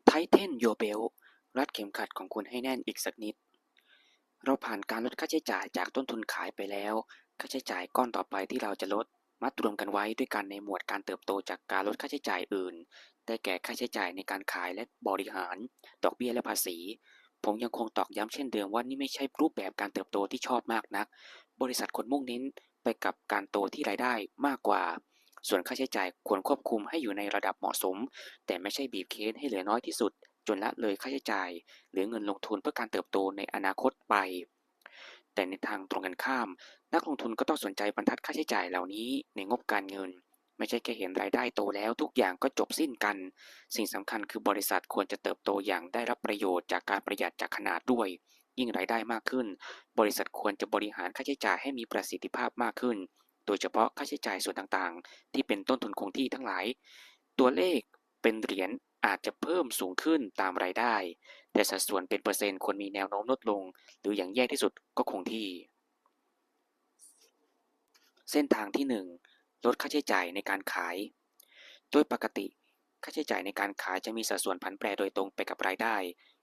Tighten your belt รัดเข็มขัดของคุณให้แน่นอีกสักนิด เราผ่านการลดค่าใช้จ่ายจากต้นทุนขายไปแล้ว ค่าใช้จ่ายก้อนต่อไปที่เราจะลด มัดรวมกันไว้ด้วยกันในหมวดการเติบโตจากการลดค่าใช้จ่ายอื่น ได้แก่ค่าใช้จ่ายในการขายและบริหาร ดอกเบี้ยและภาษี ผมยังคงตอกย้ำเช่นเดิมว่านี่ไม่ใช่รูปแบบการเติบโตที่ชอบมากนัก บริษัทควรมุ่งเน้นไปกับการโตที่รายได้มากกว่า ส่วนค่าใช้จ่ายควรควบคุมให้อยู่ในระดับเหมาะสม แต่ไม่ใช่บีบเค้นให้เหลือน้อยที่สุด จนละเลยค่าใช้จ่าย หรือเงินลงทุนเพื่อการเติบโตในอนาคตไป แต่ในทางตรงกันข้าม นักลงทุนก็ต้องสนใจบรรทัดค่าใช้จ่ายเหล่านี้ในงบการเงิน ไม่ใช่แค่เห็นรายได้โตแล้วทุกอย่างก็จบสิ้นกัน สิ่งสำคัญคือบริษัทควรจะเติบโตอย่างได้รับประโยชน์จากการประหยัดจากขนาดด้วย ยิ่งรายได้มากขึ้น บริษัทควรจะบริหารค่าใช้จ่ายให้มีประสิทธิภาพมากขึ้น โดยเฉพาะค่าใช้จ่ายส่วนต่างๆ ที่เป็นต้นทุนคงที่ทั้งหลาย ตัวเลขเป็นเหรียญอาจจะเพิ่มสูงขึ้นตามรายได้ แต่สัดส่วนเป็นเปอร์เซ็นต์ควรมีแนวโน้มลดลง หรืออย่างแย่ที่สุดก็คงที่ เส้นทางที่หนึ่ง ลดค่าใช้จ่ายในการขาย โดยปกติ ค่าใช้จ่ายในการขายจะมีสัดส่วนผันแปรโดยตรงไปกับรายได้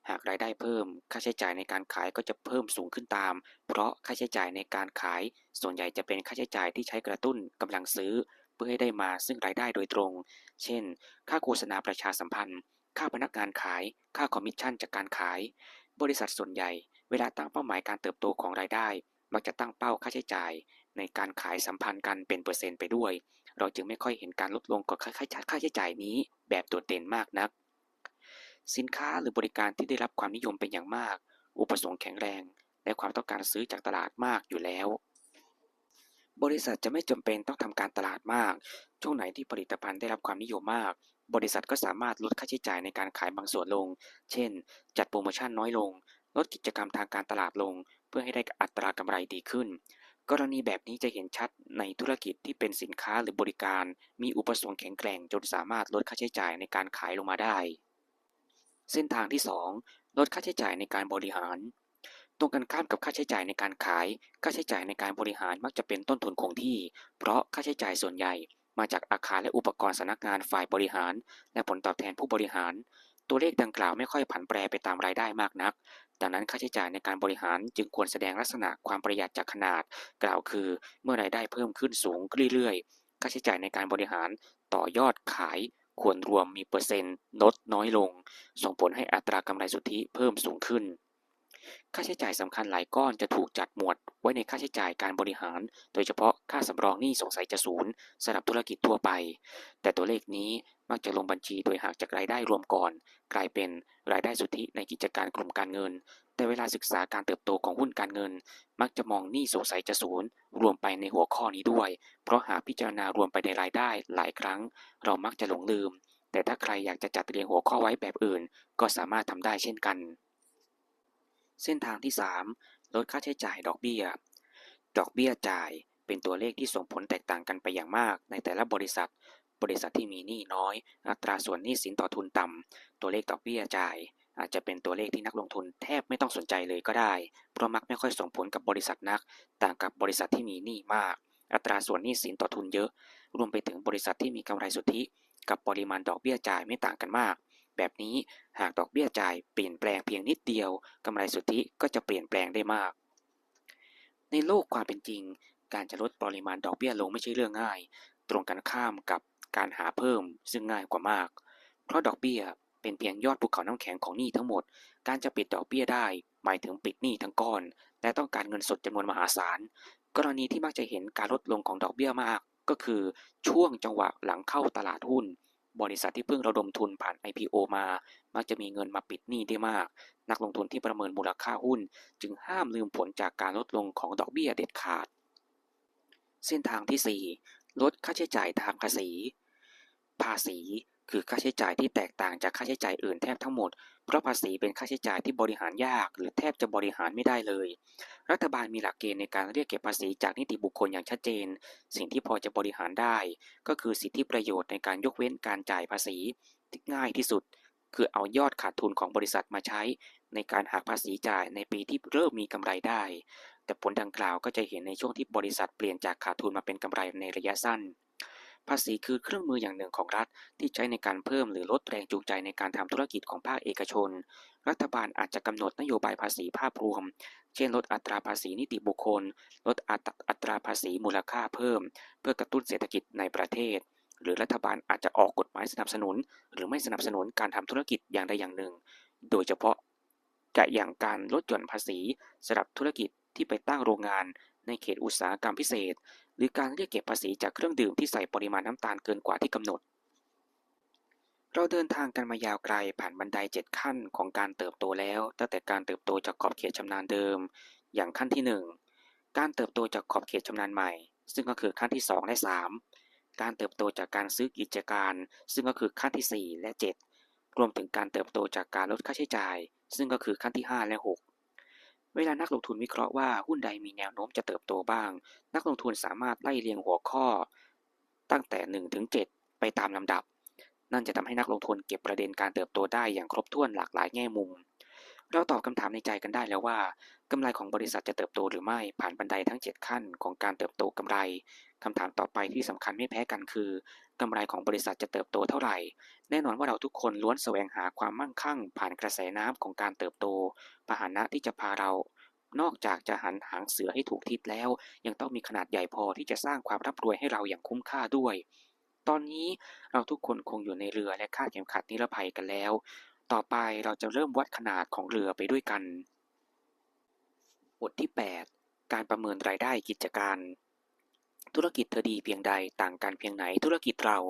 หากรายได้เพิ่ม ค่าใช้จ่ายในการขายก็จะเพิ่มสูงขึ้นตาม เพราะค่าใช้จ่ายในการขายส่วนใหญ่จะเป็นค่าใช้จ่ายที่ใช้กระตุ้นกำลังซื้อ เพื่อให้ได้มาซึ่งรายได้โดยตรง เช่น ค่าโฆษณาประชาสัมพันธ์ ค่าพนักงานขาย ค่าคอมมิชชั่นจากการขาย บริษัทส่วนใหญ่ เวลาตั้งเป้าหมายการเติบโตของรายได้ มักจะตั้งเป้าค่าใช้จ่ายในการขายสัมพันธ์กันเป็นเปอร์เซ็นต์ไปด้วย เราจึงไม่ค่อยเห็นการลดลงของค่า ค่า ค่าใช้จ่ายนี้แบบโดดเด่นมากนัก สินค้าหรือบริการที่ได้รับความนิยมเป็นอย่างมาก อุปสงค์แข็งแรง และความต้องการซื้อจากตลาดมากอยู่แล้ว บริษัทจะไม่จำเป็นต้องทำการตลาดมาก ช่วงไหนที่ผลิตภัณฑ์ได้รับความนิยมมาก บริษัทก็สามารถลดค่าใช้จ่ายในการขายบางส่วนลง เช่น จัดโปรโมชั่นน้อยลง ลดกิจกรรมทางการตลาดลง เพื่อให้ได้อัตรากำไรดีขึ้น กรณีแบบนี้จะเห็นชัดในธุรกิจที่เป็นสินค้าหรือบริการ มีอุปสงค์แข็งแกร่งจนสามารถลดค่าใช้จ่ายในการขายลงมาได้ เส้นทางที่สอง ลดค่าใช้จ่ายในการบริหาร ตรงกันข้ามกับค่าใช้จ่ายในการขาย ค่าใช้จ่ายในการบริหารมักจะเป็นต้นทุนคงที่ เพราะค่าใช้จ่ายส่วนใหญ่มาจากอาคารและอุปกรณ์สำนักงานฝ่ายบริหาร และผลตอบแทนผู้บริหาร ตัวเลขดังกล่าวไม่ค่อยผันแปรไปตามรายได้มากนัก ดังนั้นค่าใช้จ่ายในการบริหารจึงควรแสดงลักษณะความประหยัดจากขนาด กล่าวคือ เมื่อรายได้เพิ่มขึ้นสูงเรื่อยๆ ค่าใช้จ่ายในการบริหารต่อยอดขายควรรวมมีเปอร์เซ็นต์ลดน้อยลง ส่งผลให้อัตรากำไรสุทธิเพิ่มสูงขึ้น ค่าใช้จ่ายสำคัญหลายก้อนจะถูกจัดหมวดไว้ในค่าใช้จ่ายการบริหาร โดยเฉพาะค่าสำรองหนี้สงสัยจะศูนย์สำหรับธุรกิจทั่วไป แต่ตัวเลขนี้มักจะลงบัญชีโดยหักจากรายได้รวมก่อน กลายเป็นรายได้สุทธิในกิจการกลุ่มการเงิน แต่เวลาศึกษาการเติบโตของหุ้นการเงิน มักจะมองหนี้สงสัยจะศูนย์รวมไปในหัวข้อนี้ด้วย เพราะหากพิจารณารวมไปในรายได้หลายครั้ง เรามักจะหลงลืม แต่ถ้าใครอยากจะจัดเรียงหัวข้อไว้แบบอื่น ก็สามารถทำได้เช่นกัน เส้นทางที่สาม ลดค่าใช้จ่ายดอกเบี้ย ดอกเบี้ยจ่ายเป็นตัวเลขที่ส่งผลแตกต่างกันไปอย่างมากในแต่ละบริษัท บริษัทที่มีหนี้น้อย อัตราส่วนหนี้สินต่อทุนต่ำ ตัวเลขดอกเบี้ยจ่ายอาจจะเป็นตัวเลขที่นักลงทุนแทบไม่ต้องสนใจเลยก็ได้ เพราะมักไม่ค่อยส่งผลกับบริษัทนัก ต่างกับบริษัทที่มีหนี้มาก อัตราส่วนหนี้สินต่อทุนเยอะ รวมไปถึงบริษัทที่มีกำไรสุทธิกับปริมาณดอกเบี้ยจ่ายไม่ต่างกันมาก แบบนี้หากดอกเบี้ยจ่ายเปลี่ยนแปลงเพียงนิดเดียว กำไรสุทธิก็จะเปลี่ยนแปลงได้มาก ในโลกความเป็นจริง การจะลดปริมาณดอกเบี้ยลงไม่ใช่เรื่องง่าย ตรงกันข้ามกับการหาเพิ่มซึ่งง่ายกว่ามาก เพราะดอกเบี้ยเป็นเพียงยอดภูเขาน้ำแข็งของหนี้ทั้งหมด การจะปิดดอกเบี้ยได้หมายถึงปิดหนี้ทั้งก้อน และต้องการเงินสดจำนวนมหาศาล กรณีที่มักจะเห็นการลดลงของดอกเบี้ยมากก็คือช่วงจังหวะหลังเข้าตลาดหุ้น บริษัทที่เพิ่งระดมทุนผ่าน ไอพีโอ มา มักจะมีเงินมาปิดหนี้ได้มาก นักลงทุนที่ประเมินมูลค่าหุ้นจึงห้ามลืมผลจากการลดลงของดอกเบี้ยเด็ดขาด เส้นทางที่สี่ ลดค่าใช้จ่ายทางภาษี ภาษีคือค่าใช้จ่ายที่แตกต่างจากค่าใช้จ่ายอื่นแทบทั้งหมด เพราะภาษีเป็นค่าใช้จ่ายที่บริหารยากหรือแทบจะบริหารไม่ได้เลย รัฐบาลมีหลักเกณฑ์ในการเรียกเก็บภาษีจากนิติบุคคลอย่างชัดเจน สิ่งที่พอจะบริหารได้ก็คือสิทธิประโยชน์ในการยกเว้นการจ่ายภาษีที่ง่ายที่สุด คือเอายอดขาดทุนของบริษัทมาใช้ในการหักภาษีจ่ายในปีที่เริ่มมีกำไรได้ แต่ผลดังกล่าวก็จะเห็นในช่วงที่บริษัทเปลี่ยนจากขาดทุนมาเป็นกำไรในระยะสั้น ພາສີຄືເຄື່ອງມືຢ່າງໜຶ່ງຂອງລັດ ທີ່ໃຊ້ໃນການເພີ່ມ ຫຼື ລົດແຮງຈູງໃຈໃນການທຳທຸລະກິດຂອງພາກເອກະຊົນ. ລັດຖະບານອາດຈະກຳນົດນະໂຍບາຍພາສີພາບລວມ ເຊັ່ນ ລົດອັດຕາພາສີນິຕິບຸກຄົນ, ລົດອັດຕ- ອັດຕາພາສີມູນລະຄ່າເພີ່ມ ເພື່ອກະຕຸ້ນເສດຖະກິດໃນປະເທດ ຫຼື ລັດຖະບານອາດຈະອອກກົດໝາຍສະໜັບສະໜູນ ຫຼື ໄມ່ສະໜັບສະໜູນການທຳທຸລະກິດຢ່າງໃດຢ່າງໜຶ່ງ, ໂດຍສະເພາະ ຈະຢ່າງການລົດຢ່ອນພາສີສຳລັບທຸລະກິດທີ່ໄປຕັ້ງໂຮງງານໃນເຂດອຸດສາຫະກຳພິເສດ ຫຼື ການລຽກເກັບພາສີຈາກເຄື່ອງດື່ມທີ່ໃສ່ປະລິມານນ້ຳຕານເກີນກວ່າທີ່ກຳນົດ. ເຮົາເດີນທາງກັນມາຍາວໄກ ຜ່ານບັນໄດເຈັດຂັ້ນຂອງການເຕີບໂຕແລ້ວ, ຕັ້ງແຕ່ການເຕີບໂຕຈາກຂອບເຂດຊຳນານເດີມ ຢ່າງຂັ້ນທີໜຶ່ງ, ການເຕີບໂຕຈາກຂອບເຂດຊຳນານໃໝ່, ຊຶ່ງກໍຄືຂັ້ນທີສອງ ແລະ ສາມ, ການເຕີບໂຕຈາກການຊື້ກິດຈະການ, ຊຶ່ງກໍຄືຂັ້ນທີສີ່ ແລະ ເຈັດ, ລວມເຖິງການເຕີບໂຕຈາກການລົດຄ່າໃຊ້ຈ່າຍ, ຊຶ່ງກໍຄືຂັ້ນທີຫ້າ ແລະ ຫົກ. ເວລານັກລົງທຶນວິເຄາະວ່າຫຸ້ນໃດມີແນວໂນ້ມຈະເຕີບໂຕບ້າງ, ນັກລົງທຶນສາມາດໄລ່ລຽງຫົວຂໍ້ຕັ້ງແຕ່ໜຶ່ງເຖິງເຈັດໄປຕາມລຳດັບ. ນັ້ນຈະທຳໃຫ້ນັກລົງທຶນເກັບປະເດັນການເຕີບໂຕໄດ້ຢ່າງຄົບຖ້ວນຫຼາກຫຼາຍແງ່ມຸມ. ເຮົາຕອບຄຳຖາມໃນໃຈກັນໄດ້ແລ້ວວ່າ ກຳໄລຂອງບໍລິສັດຈະເຕີບໂຕຫຼືໄມ່ ຜ່ານບັນໄດທັງເຈັດຂັ້ນຂອງການເຕີບໂຕກຳໄລ. ຄຳຖາມຕໍ່ໄປທີ່ສຳຄັນໄມ່ແພ້ກັນຄື ກຳໄລຂອງບໍລິສັດຈະເຕີບໂຕເທົ່າໃດ? ແນ່ນອນວ່າເຮົາທຸກຄົນລ້ວນສະແຫວງຫາຄວາມໝັ້ງຄັ່ງຜ່ານກະແສນ້ຳຂອງການເຕີບໂຕ. ພາຫະນະທີ່ຈະພາເຮົາ ນອກຈາກຈະຫັນຫາງເສືອໃຫ້ຖືກທິດແລ້ວ, ຍັງຕ້ອງມີຂະໜາດໃຫຍ່ພໍທີ່ຈະສ້າງຄວາມຮ່ຳລວຍໃຫ້ເຮົາຢ່າງຄຸ້ມຄ່າດ້ວຍ. ຕອນນີ້ເຮົາທຸກຄົນຄົງຢູ່ໃນເຮືອ ແລະ ຄາດເຂັມຂັດນິລະໄພກັນແລ້ວ. ຕໍ່ໄປເຮົາຈະເລີ່ມວັດຂະໜາດຂອງເຮືອໄປດ້ວຍກັນ. ບົດທີແປດ ການປະເມີນລາຍໄດ້ກິດຈະການ. ທຸລະກິດເທື່ອດີພຽງໃດ, ຕ່າງກັນພຽງໃນທຸລະກິດເຮົາ.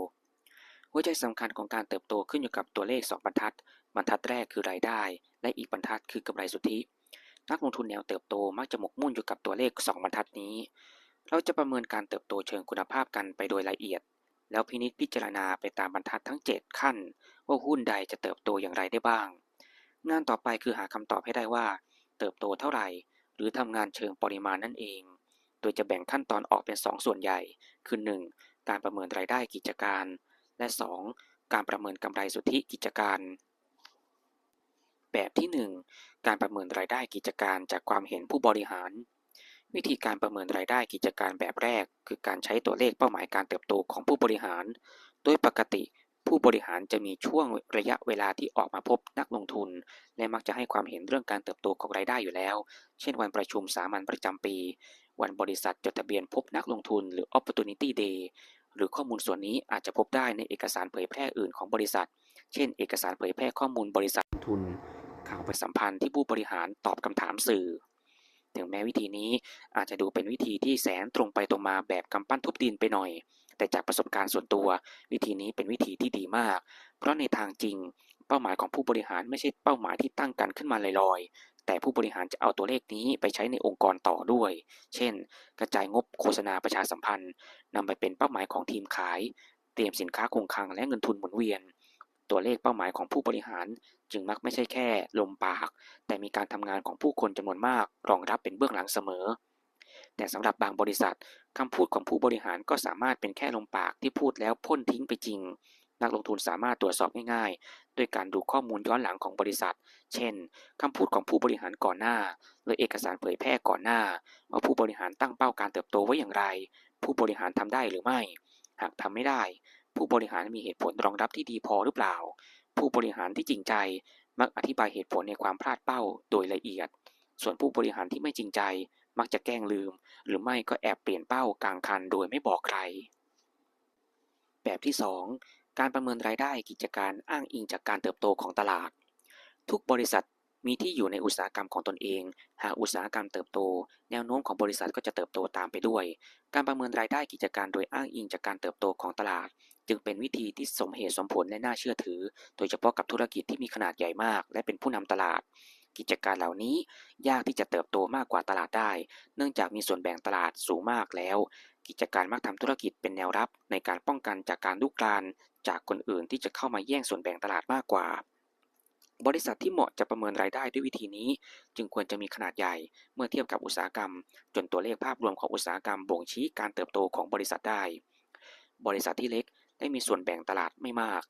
ຫົວໃຈສຳຄັນຂອງການເຕີບໂຕຂຶ້ນຢູ່ກັບຕົວເລກສອງບັນທັດ, ບັນທັດແລກຄືລາຍໄດ້ ແລະ ອີກບັນທັດຄືກຳໄລສຸດທິ. ນັກລົງທຶນແນວເຕີບໂຕມັກຈະໝົກໝຸ່ນຢູ່ກັບຕົວເລກສອງບັນທັດນີ້. ເຮົາຈະປະເມີນການເຕີບໂຕເຊີງຄຸນນະພາບກັນໄປໂດຍລະອຽດ ແລ້ວພິນິດພິຈາລະນາໄປຕາມບັນທັດທັງເຈັດຂັ້ນ ວ່າຫຸ້ນໃດຈະເຕີບໂຕຢ່າງໃດໄດ້ບ້າງ. ງານຕໍ່ໄປຄືຫາຄຳຕອບໃຫ້ໄດ້ວ່າເຕີບໂຕເທົ່າໃດ ຫຼື ທຳງານເຊີງປະລິມານນັ້ນເອງ, ໂດຍຈະແບ່ງຂັ້ນຕອນອອກເປັນສອງສ່ວນໃຫຍ່ ຄື ໜຶ່ງ ການປະເມີນລາຍໄດ້ກິດຈະການ ແລະ ສອງ ການປະເມີນກຳໄລສຸດທິກິດຈະການ. ແບບທີໜຶ່ງ ການປະເມີນລາຍໄດ້ກິດຈະການຈາກຄວາມເຫັນຜູ້ບໍລິຫານ. ວິທີການປະເມີນລາຍໄດ້ກິດຈະການແບບແລກ ຄືການໃຊ້ຕົວເລກເປົ້າໝາຍການເຕີບໂຕຂອງຜູ້ບໍລິຫານ. ໂດຍປົກກະຕິ ຜູ້ບໍລິຫານຈະມີຊ່ວງໄລຍະເວລາທີ່ອອກມາພົບນັກລົງທຶນ ແລະ ມັກຈະໃຫ້ຄວາມເຫັນເລື່ອງການເຕີບໂຕຂອງລາຍໄດ້ຢູ່ແລ້ວ, ເຊັ່ນ ວັນປະຊຸມສາມັນປະຈຳປີ, ວັນບໍລິສັດຈົດທະບຽນພົບນັກລົງທຶນ ຫຼື Opportunity Day, ຫຼື ຂໍ້ມູນສ່ວນນີ້ອາດຈະພົບໄດ້ໃນເອກະສານເຜີຍແຜ່ອື່ນຂອງບໍລິສັດ, ເຊັ່ນ ເອກະສານເຜີຍແຜ່ຂໍ້ມູນບໍລິສັດ, ທຶນ, ຂ່າວປະຊາສຳພັນທີ່ຜູ້ບໍລິຫານຕອບຄຳຖາມສື່. ເຖິງແມ້ວິທີນີ້ອາດຈະດູເປັນວິທີທີ່ແສນຕົງໄປຕົງມາແບບກຳປັ້ນທຸບດິນໄປໜ້ອຍ, ແຕ່ຈາກປະສົບການສ່ວນຕົວ, ວິທີນີ້ເປັນວິທີທີ່ດີມາກ, ເພາະໃນທາງຈິງ, ເປົ້າໝາຍຂອງຜູ້ບໍລິຫານໄມ່ໃຊ່ເປົ້າໝາຍທີ່ຕັ້ງກັນຂຶ້ນມາລອຍໆ, ແຕ່ຜູ້ບໍລິຫານຈະເອົາຕົວເລກນີ້ໄປໃຊ້ໃນອົງກອນຕໍ່ດ້ວຍ, ເຊັ່ນ ກະຈາຍງົບໂຄສະນາປະຊາສຳພັນ, ນຳໄປເປັນເປົ້າໝາຍຂອງທີມຂາຍ, ຕຽມສິນຄ້າຄົງຄັງ ແລະ ເງິນທຶນໝູນວຽນ. ຕົວເລກເປົ້າໝາຍຂອງຜູ້ບໍລິຫານຈຶ່ງມັກໄມ່ໃຊ່ແຄ່ລົມປາກ, ແຕ່ມີການທຳງານຂອງຜູ້ຄົນຈຳນວນມາກຮອງຮັບເປັນເບື້ອງຫຼັງສະເໝີ. ແຕ່ສຳລັບບາງບໍລິສັດ, ຄຳພູດຂອງຜູ້ບໍລິຫານກໍສາມາດເປັນແຄ່ລົມປາກທີ່ພູດແລ້ວພົ້ນຖິ້ມໄປຈິງ. ນັກລົງທຶນສາມາດຕົວຈສອບງ່າຍໆ ດ້ວຍການດູຂໍ້ມູນຍ້ອນຫຼັງຂອງບໍລິສັດ, ເຊັ່ນ ຄຳພູດຂອງຜູ້ບໍລິຫານກ່ອນໜ້າ ຫຼື ເອກະສານເຜີຍແຜ່ກ່ອນໜ້າ ວ່າຜູ້ບໍລິຫານຕັ້ງເປົ້າການເຕີບໂຕໄວ້ຢ່າງໃດ, ຜູ້ບໍລິຫານທຳໄດ້ຫຼືໄມ່, ຫາກທຳໄມ່ໄດ້, ຜູ້ບໍລິຫານມີເຫດຜົນຮອງຮັບທີ່ດີພໍຫຼືເປົ່າ? ຜູ້ບໍລິຫານທີ່ຈິງໃຈມັກອະທິບາຍເຫດຜົນໃນຄວາມພລາດເປົ້າໂດຍລະອຽດ, ສ່ວນຜູ້ບໍລິຫານທີ່ໄມ່ຈິງໃຈມັກຈະແກ້ງລືມ ຫຼື ໄມ່ກໍແອບປ່ຽນເປົ້າກາງຄັນໂດຍໄມ່ບອກໃຄ. ແບບທີສອງ ການປະເມີນລາຍໄດ້ກິດຈະການອ້າງອີງຈາກການເຕີບໂຕຂອງຕະຫຼາດ. ທຸກບໍລິສັດມີທີ່ຢູ່ໃນອຸດສາຫະກຳຂອງຕົນເອງ. ຫາກອຸດສາຫະກຳເຕີບໂຕ, ແນວໂນ້ມຂອງບໍລິສັດກໍຈະເຕີບໂຕຕາມໄປດ້ວຍ. ການປະເມີນລາຍໄດ້ກິດຈະການໂດຍອ້າງອີງຈາກການເຕີບໂຕຂອງຕະຫຼາດ ຈຶ່ງເປັນວິທີທີ່ສົມເຫດສົມຜົນ ແລະ ໜ້າເຊື່ອຖື, ໂດຍສະເພາະກັບທຸລະກິດທີ່ມີຂະໜາດໃຫຍ່ມາກ ແລະ ເປັນຜູ້ນຳຕະຫຼາດ. ກິດຈະການເຫຼົ່ານີ້ຍາກທີ່ຈະເຕີບໂຕມາກກວ່າຕະຫຼາດໄດ້, ເນື່ອງຈາກມີສ່ວນແບ່ງຕະຫຼາດສູງມາກແລ້ວ. ກິດຈະການມັກທຳທຸລະກິດເປັນແນວຮັບໃນການປ້ອງກັນຈາກການລຸກລານຈາກຄົນອື່ນທີ່ຈະເຂົ້າມາແຍ່ງສ່ວນແບ່ງຕະຫຼາດມາກກວ່າ. ບໍລິສັດທີ່ເໝາະຈະປະເມີນລາຍໄດ້ດ້ວຍວິທີນີ້ ຈຶ່ງຄວນຈະມີຂະໜາດໃຫຍ່ເມື່ອທຽບກັບອຸດສາຫະກຳ, ຈົນຕົວເລກພາບລວມຂອງອຸດສາຫະກຳບົ່ງຊີ້ການເຕີບໂຕຂອງບໍລິສັດໄດ້. ບໍລິສັດທີ່ເລັກ ແລະ ມີສ່ວນແບ່ງຕະຫຼາດໄມ່ມາກ,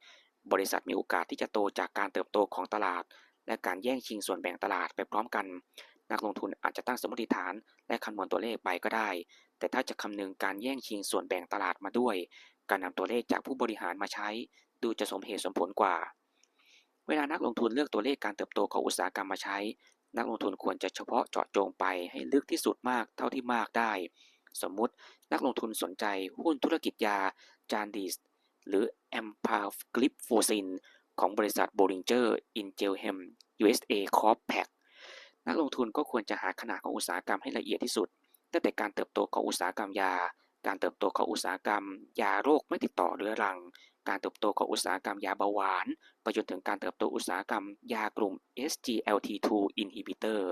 ບໍລິສັດມີໂອກາດທີ່ຈະໂຕຈາກການເຕີບໂຕຂອງຕະຫຼາດ ແລະ ການແຍ່ງຊິງສ່ວນແບ່ງຕະຫຼາດໄປພ້ອມກັນ. ນັກລົງທຶນອາດຈະຕັ້ງສົມມຸດຖານ ແລະ ຄຳນວນຕົວເລກໄປກໍໄດ້, ແຕ່ຖ້າຈະຄຳນຶງການແຍ່ງຊິງສ່ວນແບ່ງຕະຫຼາດມາດ້ວຍ, ການນຳຕົວເລກຈາກຜູ້ບໍລິຫານມາໃຊ້ ດູຈະສົມເຫດສົມຜົນກວ່າ. ເວລານັກລົງທຶນເລືອກຕົວເລກການເຕີບໂຕຂອງອຸດສາຫະກຳມາໃຊ້, ນັກລົງທຶນຄວນຈະສະເພາະເຈາະຈົງໄປໃຫ້ເລິກທີ່ສຸດມາກເທົ່າທີ່ມາກໄດ້. ສົມມຸດ, ນັກລົງທຶນສົນໃຈຫຸ້ນທຸລະກິດຢາ Jardine ຫຼື Empagliflozin ຂອງບໍລິສັດ Boehringer Ingelheim USA Corp Pac. ນັກລົງທຶນກໍຄວນຈະຫາຂະໜາດຂອງອຸດສາຫະກຳໃຫ້ລະອຽດທີ່ສຸດ, ຕັ້ງແຕ່ການເຕີບໂຕຂອງອຸດສາຫະກຳຢາ, ການເຕີບໂຕຂອງອຸດສາຫະກຳຢາໂລກໄມ່ຕິດຕໍ່ເຮືອລັງ, ການເຕີບໂຕຂອງອຸດສາຫະກຳຢາເບົາຫວານ, ໄປຈົນເຖິງການເຕີບໂຕອຸດສາຫະກຳຢາກຸ່ມ SGLT two inhibitor.